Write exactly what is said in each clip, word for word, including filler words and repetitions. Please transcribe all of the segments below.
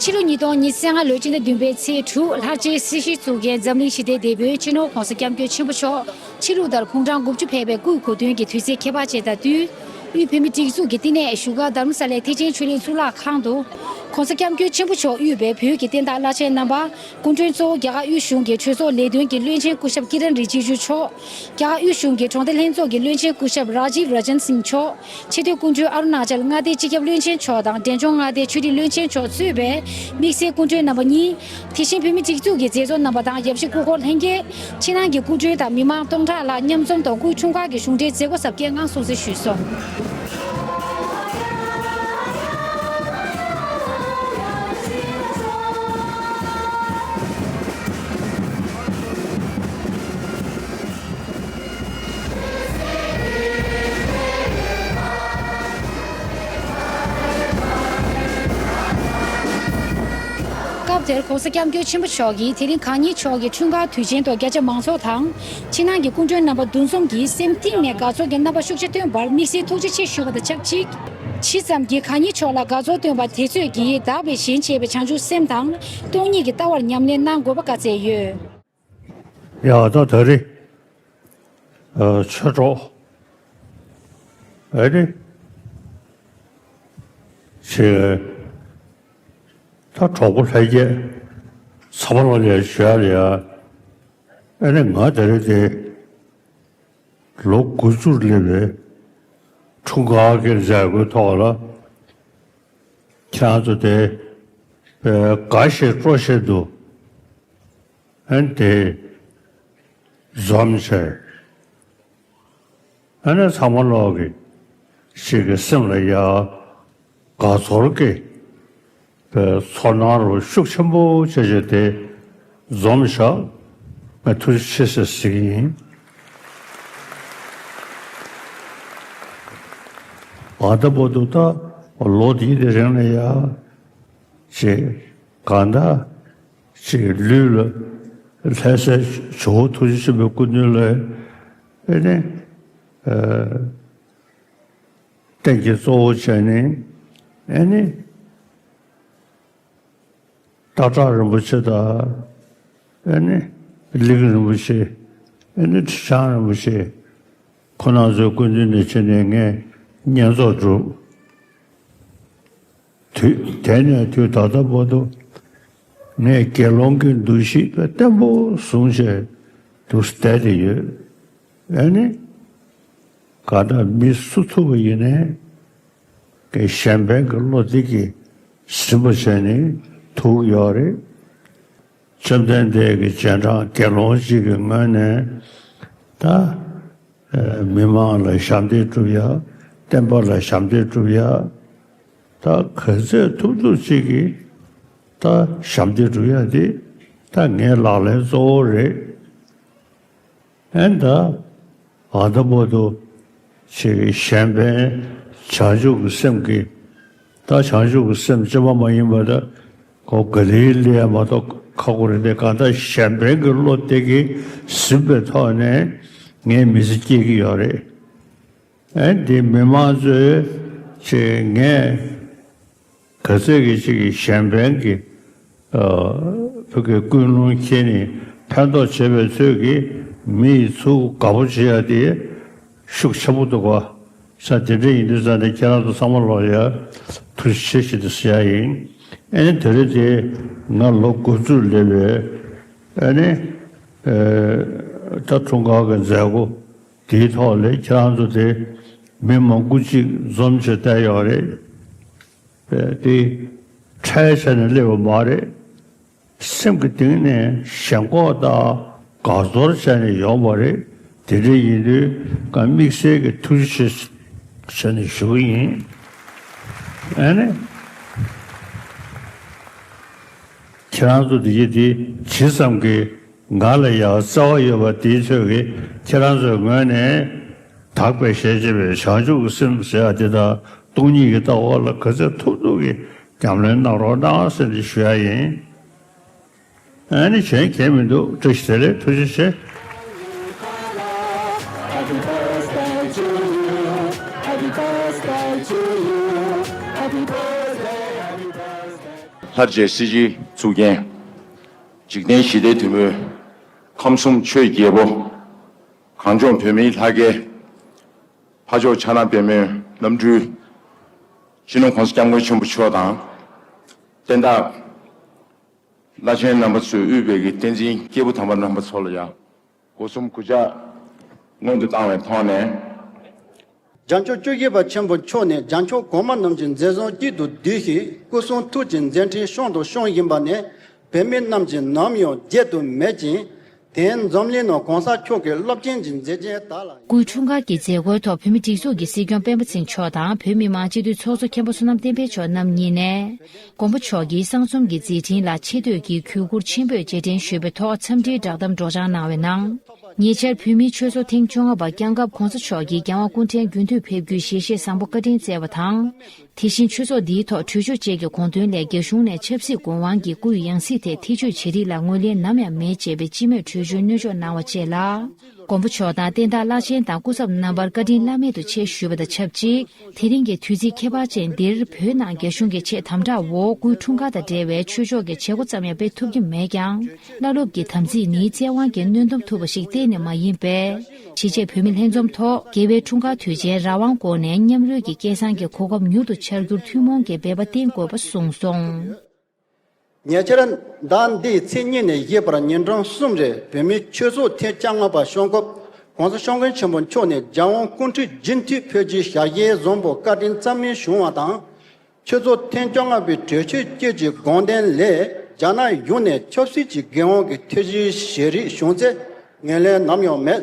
ཕྱི་ལོ་ཉིས་སྟོང་ཉི་ཤུ་རྩ་ལྔ་ལོའི་སྤྱི་ཟླ་བདུན་པའི་ཚེས་དྲུག་ལྷར་བཅས་སྲིད་ཞིའི་གཙུག་རྒྱན་འཛམ་གླིང་ཞི་བདེའི་དེད་དཔོན་སྤྱི་ནོར་༸གོང་ས་༸སྐྱབས་མགོན་ཆེན་པོ་མཆོག་ཕྱི་ལུགས་ལྟར་དགུང་གྲངས་དགུ་བཅུ་ཕེབས་པའི་སྐུའི་གོ་སྟོན་གྱི་དུས་ཚིགས་ཁྱད་པར་ཅན་དང་བསྟུན། དབུས་བོད་མིའི་སྒྲིག་འཛུགས་ཀྱི་བསྟི་གནས་བཞུགས་སྒར་རྡ་རམ་ས་ལའི་ཐེག་ཆེན་ཆོས་གླིང་གཙུག་ལག་ཁང་དུ། ༸གོང་ས་༸སྐྱབས་མགོན་ཆེན་པོ་མཆོག་དབུས་པའི་བོད་ཀྱི་བསྟན་བདག་བླ་ཆེན་རྣམ་པ། སྐུ་མགྲོན་གཙོ་བོ་རྒྱ་གར་དབུས་གཞུང་གི་གྲོས་ཚོགས་ལས་དོན་གྱི་བློན་ཆེན་སྐུ་ཞབས་ཀི་རན་རི་ཇི་ཇུ་མཆོག་རྒྱ་གར་དབུས་གཞུང་གི་གྲོང་སྡེ་ལྷན་ཚོགས་ཀྱི་བློན་ཆེན་སྐུ་ཞབས་རཱ་ཇིབ་ར་ཇན་སིང་མཆོག་ཆེས་མཐོའི་སྐུ་མགྲོན་ཨ་རུ་ན་ཅལ་མངའ་སྡེའི་སྤྱི་ཁྱབ་བློན་ཆེན་མཆོག་དང་འབྲས་ལྗོངས་མངའ་སྡེའི་ཆོས་སྒྲིག་བློན་ཆེན་མཆོག་གཙོས་པའི་དམིགས་བསལ་སྐུ་མགྲོན་རྣམ་པ་གཉིས། དེ་བཞིན་བོད་མིའི་སྒྲིག་འཛུགས་ཀྱི་མཛད་གཙོ་རྣམ་པ་དང་ཡབ་གཞིས་སྐུ་འཁོར་ལྷན་རྒྱས། ཕྱི་ནང་གི་སྐུ་མགྲོན་དང་མི་མང་སྟོང་ཕྲག་ལྷག་མཉམ་འཛོམས་ཐོག་སྐུའི་འཁྲུངས་སྐར་གྱི་གཞུང་འབྲེལ་མཛད་སྒོ་གཟབ་རྒྱས་ངང་སྲུང་བརྩི་ཞུས་སོང་། སྐབས་དེར་༸གོང་ས་༸སྐྱབས་མགོན་ཆེན་པོ་མཆོག་གིས་དེ་རིང་གང་ཉིད་མཆོག་གི་འཁྲུངས་སྐར་དུས་ཆེན་ཐོག་རྒྱ་ཆེ་མང་ཚོགས་དང་། ཕྱི་ནང་གི་སྐུ་མགྲོན་རྣམ་པ་འདུ་འཛོམས་ཀྱིས་སེམས་གཏིང་ནས་དགའ་ཚོར་གྱི་རྣམ་པ་ཤུགས་ཆེ་སྟོན་པར་དམིགས་བསལ་ཐུགས་རྗེ་ཆེ་ཞུ་བ་དང་ཆབས་ཅིག་ཇི་ཙམ་གྱིས་གང་ཉིད་མཆོག་ལ་དགའ་ཚོར་སྟོན་པ་དེ་ཚོས་ཀྱིས་བདག་པས་གཞན་གཅེས་པའི་བྱང་ཆུབ་སེམས་དང་སྟོང་ཉིད་ཀྱི་ལྟ་བར་ཉམས་ལེན་གནང་དགོས་པ་བཀའ་སྩལ་ཡོད། ཡ་ད་ད་རེས་ཨ་ཆོས་གྲོགས་ཨ་ནི་ཆེ་ད་གྲོགས་པོ་ལྷན་རྒྱས་ཚང་མ་ལ་ཡ་ཞུ་ཡ་ལ་ཡ་ཨ་ནི་ང་ད་རེས་དེ། ལོ་དགུ་བཅུར་སླེབས་པའི་འཁྲུངས་སྐར་གྱི་མཛད་སྒོའི་ཐོག་ལ་ཁྱེད་རང་ཚོ་དེ་དགའ་བཞིན་སྤྲོ་བཞིན་དུ་ཨན་དེ་འཛོམས་བྱས། ཨ་ནི་ཚང་མ་ལོག་གི་ཞིག་གི་སེམས་ལ་ཡ། དགའ་ཚོར་གྱི་ཚོར་སྣང་རུ་ཤུགས་ཆེན་པོ་བྱས་བྱས་ཏེ་འཛོམས་བཞག་ང་ཐུགས་རྗེ་ཆེ་ཟེར་ཟེར་གྱི་ཡིན། ང་ད་བར་དུ་ད་ལོ་འདིའི་དེ་རིང་ལ་ཡ་ཅེས་གང་ལྟར་ཅིག་ལུས་ལ་ལྷ་སའི་ཇོ་བོ་ཐུགས་རྗེ་ཆེན་པོའི་སྐུ་མདུན་ལ་ཨེ་ནི་ཨ། རྟེན་གྱི་གཙོ་བོ་བྱས་ནས་ཨེ་ནི་སྟག་བྲག་རིན་པོ་ཆེ་དང་ཨེ་ནི་གླིང་རིན་པོ་ཆེ་ཨེ་ནི་ཁྲི་བྱང་རིན་པོ་ཆེ་ཁོང་རྣམ་ཚོའི་སྐུ་མདུན་ནས་བྱས་ནས་ངས་བསྙེན་རྫོགས་བསྒྲུབས། དུས་དེ་ནས་དུས་ད་ལྟ་བར་དུ་ངས་དགེ་སློང་གི་འདུ་ཤེས་བརྟན་པོ་བཟུང་བྱས་འདུག་བསྡད་དེ་ཡོད། ཨེ་ནི། གང་ལྟར་མི་སུ་ཐུག་པ་ཡིན་ནའི། གཞན་ཕན་གྱི་བློ་འདི་གིས་ཟིན་པ་བྱས་ནས་ཐུག་ཡོད་རེད། བཅོམ་ལྡན་འདས་ཀྱི་རྗེས་འབྲང་དགེ་སློང་ཞིག་གི་ངོས་ནས་ད། མི་མང་ལ་ཞབས་འདེགས་སྒྲུབ་ཡ། བསྟན་པ་ལ་ཞབས་འདེགས་སྒྲུབ་ཡ། ད་ག་ཚོད་ཐུབ་ཐུབ་ཅིག་གིས་ད་ཞབས་འདེགས་སྒྲུབ་ཡ་དེ་ད་ངའི་ལག་ལེན་གཙོ་བོ་རེད། ཨེ་ད། ཨ་ད་བར་དུ་ཅིག་གཞན་ཕན་བྱང་ཆུབ་ཀྱི་སེམས་ཀྱིས་ད་བྱང་ཆུབ་ཀྱི་སེམས་ཅན་པ་མ་ཡིན་པ་ད་ཁོ་ག་ལེ་ལེ་མ་གཏོགས་ཁག་པོ་རེད་དེ་གང་ལྟར་གཞན་ཕན་གྱི་བློ་དེ་གིས་ཟིན་པའི་ཐོག་ནས་ངས་མི་ཚེ་སྐྱེལ་གྱི་ཡོད་རེད། ཨེ་འདི་མི་མང་ཚོས་ཅིག་ངས། ག་ཚོད་ཀྱི་ཅིག་གི་གཞན་ཕན་གྱི་ཨ་ཕ་གི་ཀུན་སློང་འཁྱེར་ནས་ཕན་ཐོགས་བྱེད་པའི་ཚོད་ཀྱིས་མི་ཡི་ཚུགས་དགའ་པོ་བྱེད་ཡ་དེ་ཤུགས་ཆེན་པོ་འདུག་ག་ས་དེ་འདྲ་ཡིན་དུས་ཙང་ནས་ཁྱེད་རང་ཚོ་ཚང་མ་ལོག་ཡ་ཐུགས་རྗེ་ཆེ་ཞེས་དུ་ཟེར་ཡ་ཡིན། ཨེ་ནི་དེ་རིང་དེ་ང་ལོ་དགུ་བཅུར་སླེབས་པའི་ཨེ་ནི་ཨེ་ད་འཁྲུངས་སྐར་གྱི་མཛད་སྒོ་དེའི་ཐོག་ལས་ཁྱེད་རང་ཚོ་དེ་མི་མང་པོ་ཅིག་འཛོམས་བྱས་བསྡད་ཡོད་རེད། དེ་ཁྲལ་བྱས་ནས་སླེབས་པ་མ་རེད། སེམས་ཀྱི་གཏིང་ནས་ཞེན་ཁོག་དང་དགའ་ཚོར་བྱས་ནས་ཡོང་བ་རེད། དེ་འདྲ་ཡིན་དུས་ང་དམིགས་བསལ་གྱི་ཐུགས་རྗེ་ཆེ་ཞུ་ནས་ཞུ་གི་ཡིན། ཨ་ནི། ཁྱེད་རང་ཚོ་འདི་གི་འདི་ཇི་ཙམ་གྱིས་ང་ལ་ཡང་རྩ་བ་ཡོད་པ་འདིའི་ཚོད་ཀྱིས་ཁྱེད་རང་ཚོའི་ངོས་ནས་དག་པའི་ཞལ་ལྕེ་བའི་བྱང་ཆུབ་ཀྱི་སེམས་ཟེར་ཡ་དེ་དང་སྟོང་ཉིད་ཀྱི་ལྟ་བ་ལ་ག་ཚོད་ཐུབ་ཐུབ་ཀྱིས་ཉམས་ལེན་གནང་རོགས་གནང་ཟེར་ནས་ཞུ་ཡ་ཡིན། ཨ་ནི་གཞན་གང་མི་འདུག་བཀྲ་ཤིས་བདེ་ལེགས། ཐུགས་རྗེ་ཆེ། Happy birthday to you. Happy birthday to you. Happy birthday, happy birthday. ལྷར་བཅས་སྲིད་སྤྱིའི་གཙུག་རྒྱན། འཇིག་རྟེན་ཞི་བདེའི་དེད་དཔོན། ཁམས་གསུམ་ཆོས་ཀྱི་རྒྱལ་པོ། གངས་ལྗོངས་བོད་མིའི་ལྷ་སྐལ། ཕ་ཕྱོགས་ཕྱག་ན་པདྨོའི་རྣམ་སྤྲུལ། སྤྱི་ནོར་༸གོང་ས་༸སྐྱབས་མགོན་ཆེན་པོ་མཆོག་དང་། བསྟན་བདག་བླ་ཆེན་རྣམ་པ་ཚོས་དབུས་པའི་གི་བསྟན་འཛིན་སྐྱེས་བུ་དམ་པ་རྣམ་པ་ཚོ་ལ་ཡང་སྒོ་གསུམ་གུས་ཕྱག་སྔོན་དུ་བཏང་བའི་ཐོག་ནས། རྒྱལ་མཆོག་བཅུ་བཞི་པ་ཆེན་པོ་མཆོག་ནས་རྒྱལ་མཆོག་གོང་མ་རྣམས་ཀྱི་མཛད་བཟང་དཀྱིལ་དུ་བསྡུས་ཤིང་སྐུ་གསུང་ཐུགས་ཀྱི་མཛད་འཕྲིན་བཤམས་དང་བཤམས་བཞིན་པ་ནི་བོད་མི་རྣམས་ཀྱིས་ནམ་ཡང་བརྗེད་དུ་མེད་ཅིང་། དེང་འཛམ་གླིང་ནང་གོང་ས་མཆོག་གི་རླབས་ཆེན་གྱི་མཛད་རྗེས་དག་ལ། སྐུའི་འཁྲུངས་སྐར་གྱི་མཛད་སྒོའི་ཐོག་བོད་མིའི་སྒྲིག་འཛུགས་ཀྱི་སྲིད་སྐྱོང་སྤེན་པ་ཚེ་མཆོག་དང་བོད་མི་མང་སྤྱི་འཐུས་ཚོགས་གཙོ་མཁན་པོ་བསོད་ནམས་བསྟན་འཕེལ་མཆོག་རྣམ་གཉིས་ནས། མགོན་པོ་མཆོག་གི་གསང་རྩོམ་གྱི་མཛད་འཕྲིན་ལ་ཆེ་བསྟོད་ཀྱི་གུས་བཀུར་ཆེན་པོས་རྗེས་དྲན་ཞུས་པའི་ཐོག་འཚམས་འདྲིའི་བསྒྲགས་གཏམ་སྒྲོག་སྦྱང་གནང་བའི་ནང་། ཉེ་ཆར་བོད་མིའི་ཆོས་ཚོགས་ཐེངས་བཅོ་ལྔ་པ་སྐྱབས་མགོན་གོང་ས་མཆོག་གིས་རྒྱལ་དབང་སྐུ་ཕྲེང་རྒྱུན་མཐུད་ཕེབས་རྒྱུའི་ཞལ་བཞེས་བཟང་པོ་བཀའ་དྲིན་སྩལ་བ་དང་། དེ་བཞིན་ཆོས་ཚོགས་འདིའི་ཐོག་གྲོས་ཆོད་བཅས་ཀྱི་དགོངས་དོན་ལས་རྒྱ་གཞུང་ནས་ཆབ་སྲིད་དགོས་དབང་གིས་སྐུའི་ཡང་སྲིད་ཐད་ཐེ་བྱུས་བྱེད་རིགས་ལ་ངོས་ལེན་ནམ་ཡང་མེད་ཅེས་པའི་སྤྱི་མོས་གྲོས་ཆོད་གནོན་འཇོག་གནང་བ་བཅས་ལ། མགོན་པོ་མཆོག་དང་བསྟན་བདག་བླ་ཆེན་དང་སྐུ་ཚབ་རྣམ་པར་བཀའ་དྲིན་བླ་མེད་དུ་ཆེ་ཞུས་པ་དང་ཆབས་ཅིག་དེ་རིང་གི་དུས་ཚིགས་ཁྱད་པར་ཅན་འདིར་བོད་ནང་རྒྱ་གཞུང་གི་ཆེས་དམ་དྲག་འོག་སྐུའི་འཁྲུངས་སྐར་དང་འབྲེལ་བའི་ཆོས་ཕྱོགས་ཀྱི་བྱེད་སྒོ་ཙམ་ཡང་སྤེལ་ཐུབ་ཀྱི་མེད་ཀྱང་། བླ་སློབ་ཀྱི་དམ་ཚིག་ནི་བཙན་དབང་གིས་གནོན་སྡོམ་ཐུབ་པ་ཞིག་གཏན་ནས་མ་ཡིན་པས། གཞིས་བྱེས་བོད་མི་ལྷན་འཛོམས་ཐོག་རྒྱལ་བའི་འཁྲུངས་སྐར་དུས་ཆེན་རང་དབང་སྒོ་ནས་མཉམ་རོལ་གྱི་སྐལ་བཟང་གི་གོ་སྐབས་མྱུར་དུ་འཆར་རྒྱུར་ཐུན་མོང་གིས་འབད་པ་བསྟེན་དགོས་པ་གསུངས་སོང་། ཉེ་ཆར་ཟླ་འདིའི་ཚེས་གཉིས་ནས་བཞི་བར་ཉིན་གྲངས་གསུམ་རིང་བོད་མིའི་ཆོས་ཚོགས་ཐེངས་བཅོ་ལྔ་པ་བཤམས་སྐབས་གོང་ས་སྐྱབས་མགོན་ཆེན་པོ་མཆོག་ནས་རྒྱལ་དབང་སྐུ་ཕྲེང་རྒྱུན་མཐུད་ཕེབས་རྒྱུའི་ཞལ་བཞེས་བཟང་པོ་བཀའ་དྲིན་བསམ་མེད་བྱུང་བ་དང་། ཆོས་ཚོགས་ཐེངས་བཅོ་ལྔ་པའི་གྲོས་ཆོད་བཅས་ཀྱི་དགོངས་དོན་ལས་རྒྱ་ནག་གཞུང་ནས་ཆབ་སྲིད་ཀྱི་འགན་དབང་གིས་ཐེ་བྱུས་བྱེད་རིགས་བྱུང་ཚེ་ངོས་ལེན་ནམ་ཡང་མེད།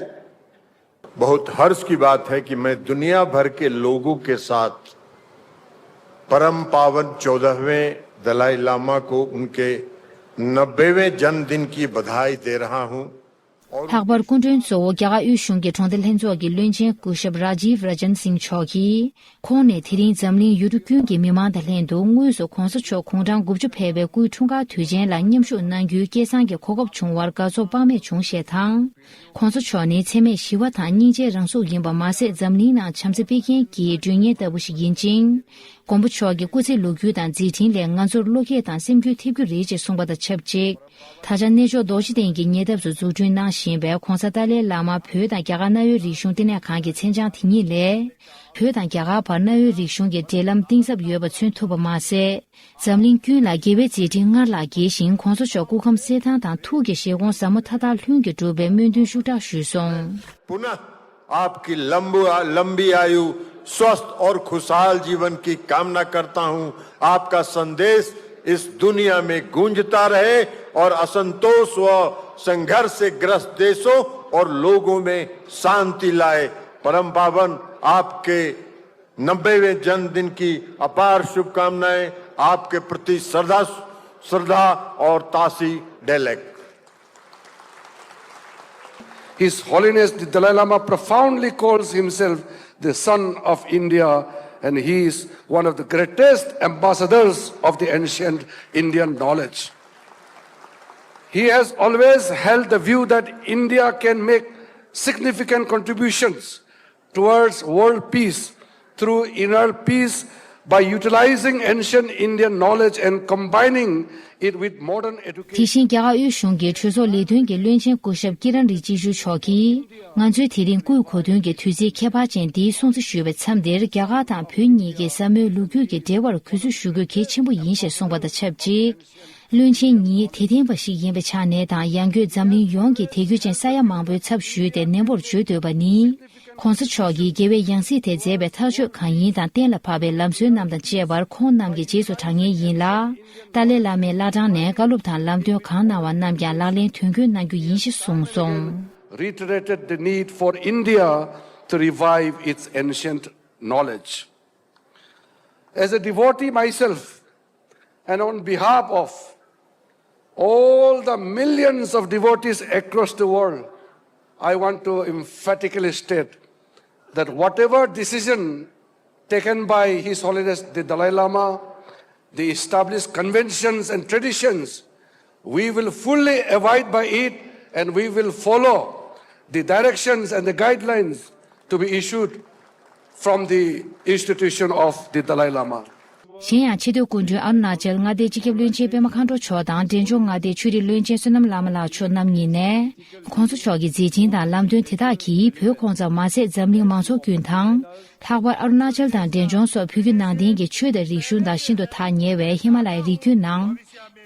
बहुत हर्ष की बात है कि मैं दुनिया भर के लोगों के साथ परम पावन चौदहवें दलाई लामा को उनके नब्बेवें जन्मदिन की बधाई दे रहा हूं। ལྷག་པར་སྐུ་མགྲོན་གཙོ་བོ་རྒྱ་གར་དབུས་གཞུང་གི་གྲོང་སྡེ་ལྷན་ཚོགས་ཀྱི་བློན་ཆེན་སྐུ་ཞབས་Rajiv Ranjan Singh མཆོག་གིས། ཁོང་ནས་དེ་རིང་འཛམ་གླིང་ཡུལ་གྲུ་ཀུན་གྱི་མི་མང་དང་ལྷན་དུ་དངོས་སུ་གོང་ས་མཆོག་དགུང་གྲངས་དགུ་བཅུ་ཕེབས་པའི་སྐུའི་འཁྲུངས་སྐར་དུས་ཆེན་ལ་མཉམ་ཞུགས་གནང་རྒྱུའི་སྐལ་བཟང་གི་གོ་སྐབས་བྱུང་བར་དགའ་ཚོར་དཔག་མེད་བྱུང་ཞེས་དང་། གོང་ས་མཆོག་ནི་འཚེ་མེད་ཞི་བ་དང་སྙིང་རྗེའི་རང་གཟུགས་ཡིན་པ་མ་ཟད་འཛམ་གླིང་ནང་བྱམས་བརྩེ་སྤེལ་མཁན་གྱི་མགྲོན་གཉེར་ལྟ་བུ་ཞིག་ཡིན་ཅིང་། མགོན་པོ་མཆོག་གི་སྐུ་ཚེ་ལོ་རྒྱུས་དང་མཛད་འཕྲིན་ལས་ང་ཚོར་བློ་སྐྱེད་དང་སེམས་འགུལ་ཐེབས་རྒྱུ་རེད་ཅེས་གསུངས་པ་དང་ཆབས་ཅིག་ད་ཆ་གནས་མཆོག་རྡོ་རྗེ་གདན་གྱི་ཉེ་འདབས་སུ་འཛུགས་སྐྲུན་གནང་བཞིན་པའི་༧གོང་ས་ཏཱ་ལའི་བླ་མ་བོད་དང་རྒྱ་གར་གནའ་བོའི་རིག་གཞུང་ལྟེ་གནས་ཁང་གི་མཚན་བྱང་དེ་ཉིད་ལས། བོད་དང་རྒྱ་གར་བར་གནའ་བོའི་རིག་གཞུང་གི་འབྲེལ་ལམ་གཏིང་ཟབ་ཡོད་པ་མཚོན་ཐུབ་པ་མ་ཟད། འཛམ་གླིང་ཀུན་ལ་རྒྱལ་བའི་མཛད་འཕྲིན་སྔར་ལྷག་རྒྱས་ཤིང་༧གོང་ས་མཆོག་སྐུ་ཁམས་གསལ་ཐང་དང་ཐུགས་ཀྱི་བཞེད་དགོངས་ཟབ་མོ་མཐའ་དག་ལྷུན་གྱིས་གྲུབ་པའི་སྨོན་འདུན་ཤུགས་དྲག་ཞུས་སོང་། पुनः आपकी लंबी लंबी आयु, स्वस्थ और खुशहाल जीवन की कामना करता हूं। आपका संदेश इस दुनिया में गूंजता रहे और असंतोष व संघर्ष से ग्रस्त देशों और लोगों में शांति लाए। परम पावन आपके नब्बेवें जन्मदिन की अपार शुभकामनाएं। आपके प्रति श्रद्धा श्रद्धा और तासी डेलेक। His Holiness the Dalai Lama profoundly calls himself the son of India, and he is one of the greatest ambassadors of the ancient Indian knowledge. He has always held the view that India can make significant contributions towards world peace through inner peace by utilizing ancient Indian knowledge and combining it with modern education. དེ་བཞིན་རྒྱ་གར་དབུས་གཞུང་གི་གྲོས་ཚོགས་ལས་དོན་གྱི་བློན་ཆེན་སྐུ་ཞབས་ཀི་རན་རི་ཇི་ཇུ་མཆོག་གིས། ང་ཚོའི་དེ་རིང་སྐུའི་གོ་སྟོན་གྱི་དུས་ཚིགས་ཁྱད་པར་ཅན་འདིའི་སྲུང་བརྩི་ཞུ་བའི་མཚམས་འདིར་རྒྱ་གར་དང་བོད་གཉིས་ཀྱི་ཟབ་མོའི་ལོ་རྒྱུས་ཀྱི་འབྲེལ་བར་གུས་བསུ་ཞུ་རྒྱུ་གལ་ཆེན་པོ་ཡིན་ཞེས་གསུངས་པ་དང་ཆབས་ཅིག་བློན་ཆེན་ཉིད་དད་ལྡན་པ་ཞིག་ཡིན་པའི་ཆ་ནས་དང་ཡང་སྒོས་འཛམ་གླིང་ཡོངས་ཀྱི་དད་གུས་ཅན་ས་ཡ་མང་པོའི་ཚབ་ཞུས་ཏེ་ནན་པོར་བརྗོད་འདོད་པ་ནི། གོང་ས་མཆོག་གིས་རྒྱལ་བའི་ཡང་སྲིད་དེ་མཛད་པའི་ཐག་གཅོད་གང་ཡིན་དང་གཏན་ལ་ཕབ་པའི་ལམ་སྲོལ་རྣམས་དང་བཅས་པར་ཁོང་རྣམས་ཀྱི་རྗེས་སུ་འབྲང་མཁན་ཡིན་ལ། ཏཱ་ལའི་བླ་མའི་བླ་བྲང་ནས་བཀའ་སློབ་དང་ལམ་སྟོན་གང་གནང་བ་རྣམས་ཀྱང་ལག་ལེན་དོན་འཁྱོལ་གནང་རྒྱུ་ཡིན་ཞེས་གསུངས་སོང་། Reiterated the need for India to revive its ancient knowledge. As a devotee myself, and on behalf of all the millions of devotees across the world, I want to emphatically state that whatever decision taken by His Holiness the Dalai Lama, the established conventions and traditions, we will fully abide by it and we will follow the directions and the guidelines to be issued from the institution of the Dalai Lama. གཞན་ཡང་ཆེས་མཐོའི་སྐུ་མགྲོན་ཨ་རུ་ན་ཅལ་མངའ་སྡེའི་སྤྱི་ཁྱབ་བློན་ཆེན་པད་མ་མཁའ་འགྲོ་མཆོག་དང་འབྲས་ལྗོངས་མངའ་སྡེའི་ཆོས་རིག་བློན་ཆེན་བསོད་ནམས་བླ་མ་ལགས་མཆོག་རྣམ་གཉིས་ནས། ཁོང་ཚོ་མཆོག་གི་མཛད་འཕྲིན་དང་ལམ་སྟོན་དེ་དག་གིས་བོད་ཁོངས་ཙམ་མ་ཟད་འཛམ་གླིང་མང་ཚོགས་ཀུན་དང་། ལྷག་པར་ཨ་རུ་ན་ཅལ་དང་འབྲས་ལྗོངས་སོགས་བོད་བརྒྱུད་ནང་བསྟན་གྱི་ཆོས་དང་རིག་གཞུང་དང་ཤིན་ཏུ་ཐག་ཉེ་བའི་ཧི་མ་ལ་ཡའི་རི་རྒྱུད་ནང་།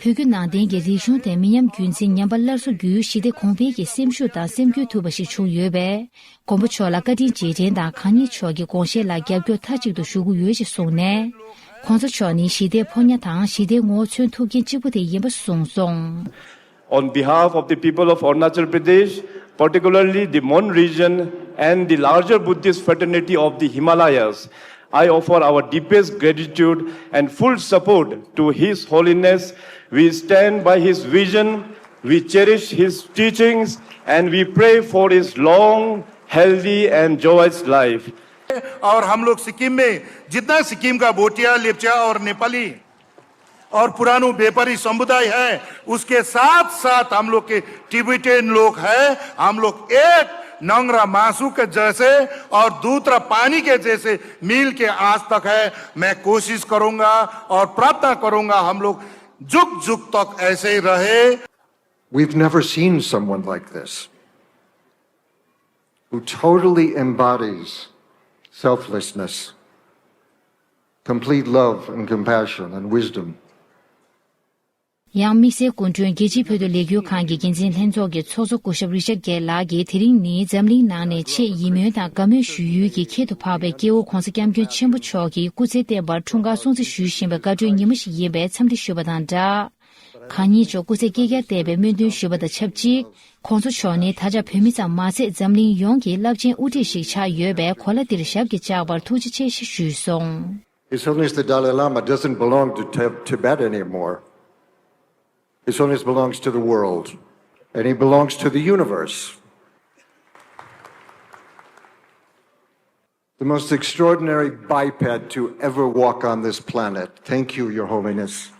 བོད་བརྒྱུད་ནང་བསྟན་གྱི་རིག་གཞུང་དེ་མི་ཉམས་རྒྱུན་འཛིན་ཉམས་པ་སླར་གསོ་བརྒྱུད་ཞི་བདེ་གོང་འཕེལ་གྱི་སེམས་ཤུགས་དང་སེམས་འགུལ་ཐུབ་པ་ཞིག་བྱུང་ཡོད་པས། མགོན་པོ་མཆོག་ལ་བཀའ་དྲིན་རྗེས་དྲན་དང་གང་ཉིད་མཆོག་གི་དགོངས་བཞེད་ལ་རྒྱབ་སྐྱོར་མཐའ་གཅིག་ཏུ་ཞུ་གི་ཡོད་ཅེས་གསུངས་ནས། ཁོང་ཚོ་མཆོག་ནི་ཞི་བདེའི་ཕོ་ཉ་དང་ཞི་བདེའི་ངོ་བོ་མཚོན་ཐུབ་མཁན་གཅིག་པུ་དེ་ཡིན་པ་གསུངས་སོང་། On behalf of the people of Arunachal Pradesh, particularly the Mon region and the larger Buddhist fraternity of the Himalayas, I offer our deepest gratitude and full support to His Holiness. We stand by his vision, we cherish his teachings, and we pray for his long, healthy, and joyous life. और हम लोग सिक्किम में जितना सिक्किम का भोटिया, लेप्चा और नेपाली और पुरानो व्यापारी समुदाय है, उसके साथ साथ हम लोग के टिबेटियन लोग हैं, हम लोग एक नंगरा मासु के जैसे और दूतरा पानी के जैसे मिल के आज तक है। मैं कोशिश करूंगा और प्रार्थना करूंगा हम लोग जुग जुग तक ऐसे ही रहे। We've never seen someone like this, who totally embodies selflessness, complete love and compassion and wisdom. ཡང་དམིགས་བསལ་སྐུ་མགྲོན་རྒྱལ་སྤྱིའི་བོད་དུ་ལས་འགུལ་ཁང་གི་འགན་འཛིན་ལྷན་ཚོགས་ཀྱི་ཚོགས་གཙོ་སྐུ་ཞབས་རི་ཅར་གྷེ་ལགས་ཀྱིས་དེ་རིང་ནི་འཛམ་གླིང་ནང་ནས་ཆེས་ཡིད་སྨོན་དང་དགའ་མོས་ཞུ་ཡུལ་གྱི་ཁྱད་དུ་འཕགས་པའི་སྐྱེ་བོ་༸གོང་ས་༸སྐྱབས་མགོན་ཆེན་པོ་མཆོག་གི་སྐུ་ཚེ་བརྟན་པར་འཁྲུངས་སྐར་སྲུང་བརྩི་ཞུ་བཞིན་པའི་བཀའ་དྲིན་ཉིན་མོ་ཞིག་ཡིན་པའི་འཚམས་འདྲི་ཞུས་པ་དང་སྦྲགས། གང་ཉིད་མཆོག་སྐུ་ཚེ་བསྐལ་བརྒྱར་བརྟན་པའི་སྨོན་འདུན་ཞུས་པ་དང་ཆབས་ཅིག །ཁོང་ཚོ་མཆོག་ནི་ད་ཆ་བོད་མི་ཙམ་མ་ཟད་འཛམ་གླིང་ཡོངས་ཀྱི་རླབས་ཆེན་དབུ་ཁྲིད་ཞིག་ཆགས་ཡོད་པས་གོ་ལ་འདིར་ཞབས་ཀྱིས་བཅགས་པར་ཐུགས་རྗེ་ཆེ་ཞེས་ཞུས་སོང་། His Holiness the Dalai Lama doesn't belong to Tib- Tibet anymore. His Holiness belongs to the world, and he belongs to the universe. The most extraordinary biped to ever walk on this planet. Thank you, Your Holiness.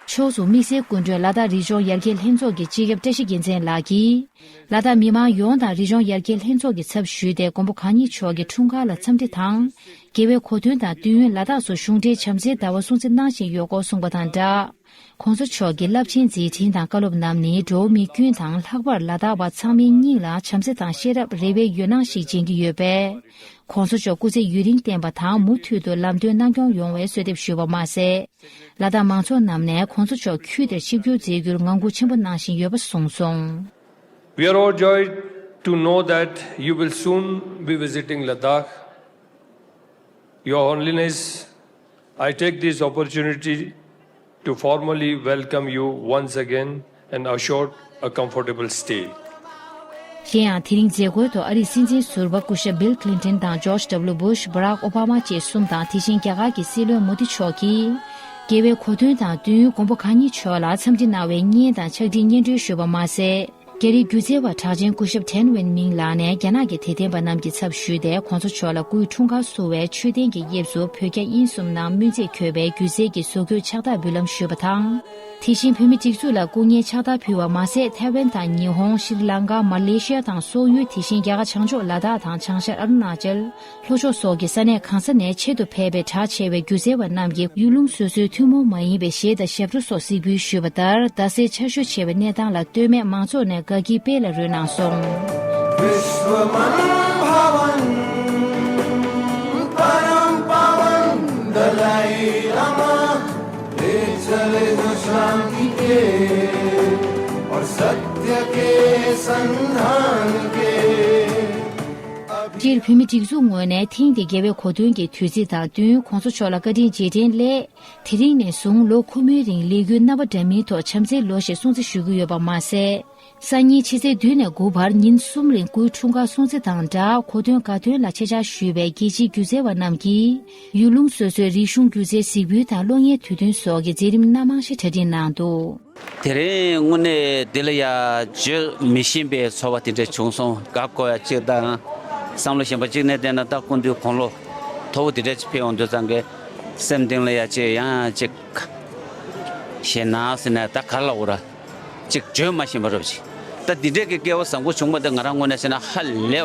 ཕྱོགས་མཚུངས་དམིགས་བསལ་སྐུ་མགྲོན་ལ་དྭགས་རི་ལྗོངས་ཡར་རྒྱས་ལྷན་ཚོགས་ཀྱི་སྤྱི་ཁྱབ་བཀྲ་ཤིས་རྒྱལ་མཚན་ལགས་ཀྱིས། ལ་དྭགས་མི་མང་ཡོངས་དང་རི་ལྗོངས་ཡར་རྒྱས་ལྷན་ཚོགས་ཀྱི་ཚབ་ཞུས་ཏེ་མགོན་པོ་གང་ཉིད་མཆོག་གི་འཁྲུངས་སྐར་ལ་འཚམས་འདྲི་དང་། རྒྱལ་བའི་གོ་སྟོན་དང་དུས་ཡུན་ལ་དྭགས་སུ་གཞུང་འབྲེལ་བྱམས་བརྩེའི་ཟླ་བ་སྲུང་བརྩི་གནང་བཞིན་ཡོད་སྐོར་གསུངས་པ་དང་སྦྲགས། ཁོང་ཚོ་མཆོག་གི་རླབས་ཆེན་མཛད་འཕྲིན་དང་བཀའ་སློབ་རྣམས་ནི་འགྲོ་བ་མི་ཀུན་དང་ལྷག་པར་ལ་དྭགས་པ་ཚང་མའི་སྙིང་ལ་བྱམས་བརྩེ་དང་ཤེས་རབ་རེ་བའི་འོད་སྣང་ཞིག་སྦྱིན་གྱི་ཡོད་པས། ཁོང་ཚོ་མཆོག་སྐུ་ཚེ་ཡུན་རིང་བརྟན་པ་དང་མུ་མཐུད་དུ་ལམ་སྟོན་གནང་སྐྱོང་ཡོང་བའི་གསོལ་འདེབས་ཞུས་པ་མ་ཟད། ལ་དྭགས་མང་ཚོགས་རྣམས་ནས་ཁོང་ཚོ་མཆོག་ཁྱུ་དེར་ཆིབས་བསྒྱུར་མཛད་རྒྱུར་ངང་སྒུག་ཆེན་པོ་གནང་བཞིན་ཡོད་པ་གསུངས་སོང་། We are overjoyed to know that you will soon be visiting Ladakh. Your Holiness, I take this opportunity to formally welcome you once again and assure a comfortable stay. གཞན་ཡང་དེ་རིང་མཛད་སྒོའི་ཐོག་ཨ་རིའི་སྲིད་འཛིན་ཟུར་པ་སྐུ་ཞབས་བིལ་ཁི་ལིན་ཏོན་དང་ཇོརྗ་ཌབ་ལུ་བུ་ཤ། བྷ་རག་ཨོ་བྷ་མ་བཅས་གསུམ་དང་དེ་བཞིན་རྒྱ་གར་གྱི་སྲིད་བློན་མོ་དི་མཆོག་གིས། རྒྱལ་བའི་གོ་སྟོན་དང་བསྟུན་མགོན་པོ་གང་ཉིད་མཆོག་ལ་འཚམས་འདྲི་གནང་བའི་བརྙན་དང་ཕྱག་བྲིས་སྙན་སྒྲོན་ཞུས་པ་མ་ཟད། རྒྱ་རིགས་སྒྱུ་རྩལ་བ་གྲགས་ཅན་སྐུ་ཞབས་ཐན་ཝེན་མིང་ལགས་ནས་རྒྱ་ནག་གི་དད་ལྡན་པ་རྣམས་ཀྱི་ཚབ་ཞུས་ཏེ་ཁོང་ཚོ་མཆོག་ལ་སྐུའི་འཁྲུངས་སྐར་བསུ་བའི་མཆོད་རྟེན་གྱི་དབྱིབས་སུ་བོད་རྒྱ་དབྱིན་གསུམ་ནང་སྨོན་ཚིག་འཁོད་པའི་སྒྱུ་རྩལ་གྱི་བཟོ་བཀོད་ཕྱག་རྟགས་འབུལ་ལམ་ཞུས་པ་དང་། དེ་བཞིན་བོད་མི་སྒྲིག་འཛུགས་ལ་སྐུ་བརྙན་ཕྱག་རྟགས་ཕུལ་བ་མ་ཟད་ཐའེ་ཝན་དང་ཉི་ཧོང་། ཤྲི་ལང་ཀ། མ་ལེ་ཤི་ཡ་དང་སོག་ཡུལ། དེ་བཞིན་རྒྱ་གར་བྱང་ཕྱོགས་ལ་དྭགས་དང་བྱང་ཤར་ཨ་རུ་ན་ཅལ། ལྷོ་ཕྱོགས་སོགས་ཀྱི་ས་གནས་གང་ས་ནས་ཆེད་དུ་ཕེབས་པའི་གྲགས་ཆེ་བའི་སྒྱུ་རྩལ་བ་རྣམས་ཀྱིས་ཡུལ་ལུང་སོ་སོའི་ཐུན་མོང་མ་ཡིན་པའི་གཞས་དང་ཞབས་བྲོ་སོགས་གཟིགས་འབུལ་ཞུས་པ་ལྟར། རྡ་སའི་ཆར་ཞོད་ཆེ་བའི་གནས་སྟངས་ལ་ལྟོས་མེད་མང་ཚོགས་ནས་དགའ་སྐྱིད་དཔལ་ལ་རོལ་གནང་སོང་། विश्व मन भवन परम पावन दलाई लामा ले चले जो शांति के और सत्य के संधान के। སྤྱིར་བོད་མི་སྒྲིག་འཛུགས་ངོས་ནས་ཐེངས་འདིའི་རྒྱལ་བའི་གོ་སྟོན་གྱི་དུས་ཚིགས་དང་བསྟུན་ཁོང་ཚོ་མཆོག་ལ་བཀའ་དྲིན་རྗེས་དྲན་སླད། དེ་རིང་ནས་བཟུང་ལོ་འཁོར་མོའི་རིང་ལས་འགུལ་རྣམ་པ་འདྲ་མིན་ཐོག་བྱམས་བརྩེའི་ལོ་ཞེས་སྲུང་བརྩི་ཞུ་གི་ཡོད་པ་མ་ཟད། སང་ཉིན་ཕྱི་ཚེས་བདུན་ནས་དགུ་བར་ཉིན་གསུམ་རིང་སྐུའི་འཁྲུངས་སྐར་སྲུང་བརྩི་དང་སྦྲགས་གོ་སྟོན་དགའ་སྟོན་ལ་ཆེད་བཅར་ཞུས་པའི་རྒྱལ་སྤྱིའི་སྒྱུ་རྩལ་བ་རྣམས་ཀྱིས་ཡུལ་ལུང་སོ་སོའི་རིག་གཞུང་སྒྱུ་རྩལ་གཟིགས་འབུལ་དང་གློག་བརྙན་དུས་སྟོན་སོགས་ཀྱི་མཛད་རིམ་སྣ་མང་ཞིག་གྲ་སྒྲིག་གནང་འདུག་དེ་རིང་དངོས་གནས་འདི་ལ་ཡ་བརྗོད་མི་ཤེས་པའི་ཚོར་བ་དེ་འདྲ་བྱུང་སོང་། དགའ་དགོས་ཡ་གཅིག་དང་བསམ་བློ་གཞན་པ་གཅིག་ནས་བལྟས་ན་ད་སྐུ་མདུན་དགུང་ལོ་མཐོ་བོ་དེ་འདྲ་ཅིག་ཕེབས་ཡོང་དུས་ཙང་གི་སེམས་གཏིང་ལ་ཡ་གཅིག་ཡང་གཅིག་ཞེད་སྣང་ཟེར་ན་ད་ག་ལ་འོ་ར་གཅིག་བརྗོད་མ་ཤེས་པ་རབ་ཅིག་ད་འདི་འདྲས་ཀྱི་སྐལ་བ་བཟང་པོ་བྱུང་བ་འདི་ང་རང་ངོས་ནས་བྱས་ན་ཧ་ལས་བ།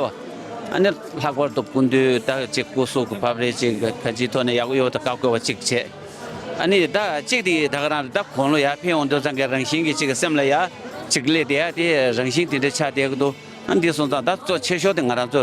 ཨ་ནི་ལྷག་པར་དུ་སྐུ་མདུན་ད་གཅིག་སྐུ་གཟུགས་ཀྱི་བབ་རེས་གཅིག་ག་ཅིའི་ཐོག་ནས་ཡག་པོ་ཡོད་པ་དང་དགའ་དགོས་པ་གཅིག་བྱས། ཨ་ནི་ད་གཅིག་དེ་ད་ག་རང་ད་དགུང་ལོ་ཡར་ཕེབས་ཡོང་དུས་ཙང་གི་རང་བཞིན་གྱི་གཅིག་གི་སེམས་ལ་ཡ་གཅིག་སླེབས་བསྡད་ཡ་དེ་རང་བཞིན་དེ་འདྲ་ཆགས་བསྡད་ཀྱི་འདུག་ཨ་འདི་སོང་ཙང་ད་གཙོ་ཆེ་ཤོས་དེ་ང་རང་ཚོ་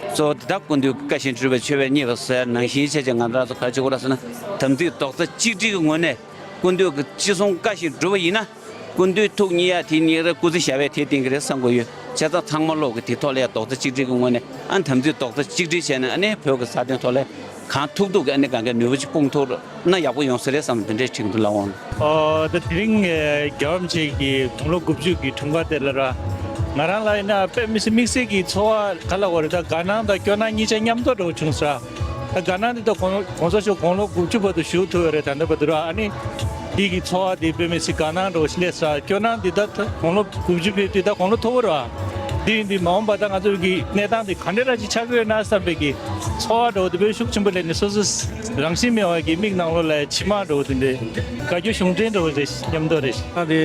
གཙོ་བོ་དེ་ད་ཀུན་འདུས་བཀའ་བཞིན་སྒྲུབ་པའི་མཆོད་པས་མཉེས་པ་ཟེར་ནང་བཞིན་བྱས་ཀྱི་ང་རང་ཚོ་ག་རེ་བྱེད་དགོས་རེད་ཟེར་ན། དམ་ཚིག་རྡོག་རྩ་གཅིག་སྒྲིལ་གྱི་ངོས་ནས་ཀུན་འདུས་ཀྱི་ཅི་གསུང་བཀའ་བཞིན་སྒྲུབ་པ་ཡིན་ན། ཀུན་འདུས་ཐུགས་མཉེས་ཡ་དེ་མཉེས་རེད། སྐུ་ཚེ་ཞབས་པད་དེ་བརྟན་གྱི་རེད་བསམ་གྱི་ཡོད། བྱས་ཙང་ཚང་མ་ལོག་གི་དེ་ཐོག་ལ་ཡ་རྡོག་རྩ་གཅིག་སྒྲིལ་གྱི་ངོས་ནས་ཨ་དམ་ཚིག་རྡོག་རྩ་གཅིག་སྒྲིལ་བྱས་ནས་ཨ་ནི་བོད་ཀྱི་ས་དོན་ཐོག་ལ་གང་ཐུབ་ཐུབ་ཀྱི་ཨ་ནི་གང་གའི་ནུས་པ་ཅིག་སྤུངས་ཐུབ་ན་ཡག་པོ་ཡོང་ས་རེད་བསམ་དེ་འདྲས་དྲན་གྱི་འདུག་ལགས་འོང་། ཨོ་ད་དེ་རིང་རྒྱལ་བ་རིན་པོ་ཆེ་གི་དགུང་ལོ་དགུ་བཅུ་གི་འཁྲུངས་སྐར་དེ་ལ་ར་ང་རང་ལ་ཡིན་ན་དཔེ་མི་སྲིད་དམིགས་བསལ་གྱི་ཚོར་བ་ག་ལ་བ་རེད། ད་དགའ་སྣང་དང་སྐྱོ་སྣང་གཉིས་ཆ་མཉམ་དུ་འདྲ་བོ་བྱུང་ས། ད་དགའ་སྣང་འདི་ད་གོང་གོང་ས་མཆོག་དགུང་ལོ་དགུ་བཅུ་བར་དུ་བཞུགས་ཐུབ་ཡོད་རེད། ད་ལྟ་བར་དུ་ར་ཨ་ནི་འདི་གི་ཚོར་བ་འདི་དཔེ་མི་སྲིད་དགའ་སྣང་འདྲ་བོ་ཞིག་སླེབས་ས། སྐྱོ་སྣང་འདི་ད་དགུང་ལོ་དགུ་བཅུ་ཕེབས་དུས་ད་དགུང་ལོ་མཐོ་པོ་ར་འདི་འདི་མ་འོངས་པ་ད་ང་ཚོ་གི་གནས་སྟངས་འདི་ག་འདྲ་ར་ཅིག་ཆགས་ཀྱི་ཡོད་ན་བསམ་པའི་གི་ཚོར་བ་འདྲ་བོ་འདི་དཔེ་ཤུགས་ཆེན་པོ་སླེབས་ནས་སོ་སོ་རང་བཞིན་མེད་པ་གི་མིག་ནང་ལོགས་ལ་མཆི་མ་འདྲ་བོ་འདི་འདྲ་དགའ་སྐྱོ་གཞུང་འབྲེལ་འདྲ་བོ་རེད། མཉམ་དུ་རེད། ཨ་དེ་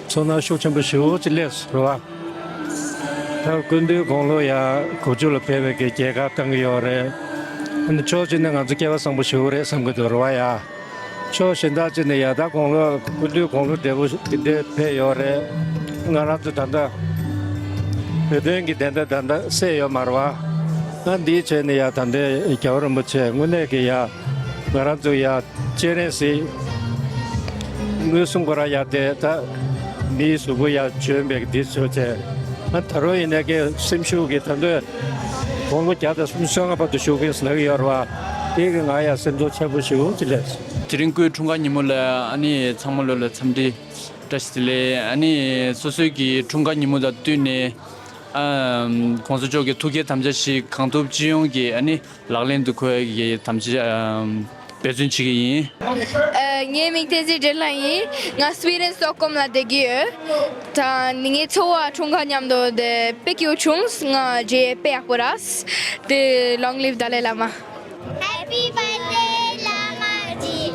ཚོར་སྣང་ཤུགས་ཆེན་པོ་ཞེ་པོ་ཅིག་སླེབས་སོང་ར། ད་སྐུ་མདུན་དགུང་ལོ་ཡ་དགུ་བཅུ་ལ་ཕེབས་པའི་གི་རྒྱལ་ཁ་བཏང་གི་ཡོད་རེད། ཨ་ནི་ཕྱོགས་གཅིག་ནས་ང་ཚོ་སྐལ་བ་བཟང་པོ་ཞེ་པོ་རེད་བསམ་གི་འདུག་ར་བ་ཡ། ཕྱོགས་གཞན་དག་ཅིག་ནས་ཡ་ད་དགུང་ལོ་སྐུ་མདུན་དགུང་ལོ་བགྲེས་པོ་ཞིག་འདི་འདྲས་ཕེབས་ཡོད་རེད། ང་རང་ཚོ་ད་ལྟ་བོད་དོན་གྱི་བདེན་མཐའ་ད་ལྟ་གསལ་ཡོད་མ་རེད་བ། ང་འདིའི་ཆེད་ནས་ཡ་ད་ལྟའི་རྒྱལ་བ་རིན་པོ་ཆེ་དངོས་གནས་ཀྱི་ཡ་ང་རང་ཚོ་ཡ་སྤྱན་རས་གཟིགས་མངོན་སུམ་ཁོ་རང་ཡ་དེ་ད་མིའི་གཟུགས་པོ་ཡ་བྱོན་པའི་འདི་ཚོ་བྱས། ང་ད་རུང་ཡིན་ནའི་ཀྱི་སེམས་ཤུགས་ཀྱི་ད་ལྟ་དགུང་ལོ་བརྒྱ་དང་སུམ་ཅུ་སོ་ལྔ་བར་དུ་བཞུགས་ཀྱི་ཟེར་གྱི་ཡོད་རེད་བ། དེ་གི་ང་ཡ་སེམས་ཚོར་ཆེན་པོ་ཞེ་པོ་ཅིག་སླེབས་སོང་། དེ་རིང་སྐུའི་འཁྲུངས་སྐར་ཉིན་མོ་ལ་ཨ་ནི་ཚང་མ་ལོ་ལ་འཚམས་འདྲི་བཀྲ་ཤིས་བདེ་ལེགས། ཨ་ནི་སོ་སོའི་གི་འཁྲུངས་སྐར་ཉིན་མོ་དང་བསྟུན་ནས་ཨ་གོང་ས་མཆོག་གི་ཐུགས་བསྐྱེད་དམ་བཅའ་ཞིག་གང་ཐུབ་ཅི་ཡོང་གིས་ཨ་ནི་ལག་ལེན་དུ་འཁོལ་ཡ་གི་དམ་བཅའ་ཨ་འབད་བརྩོན་བྱེད་ཀྱི་ཡིན། ཨ། ངའི་མིང་བསྟན་འཛིན་འདྲེན་ལྷ་ཡིན། ང་སུའི་ཌེན་སི་ཊོག་ཧོམ་ལ་བསྡད་ཀྱི་ཡོད། ད་ངའི་ཚོར་བ་འཁྲུངས་སྐར་མཉམ་དུ་དེ་དཔེ་སྐྱིད་པོ་བྱུང་། ང་རྗེས་དཔེ་ཡག་པོ་རག་དེ་long live Dalai Lama. Happy birthday, Lama ji.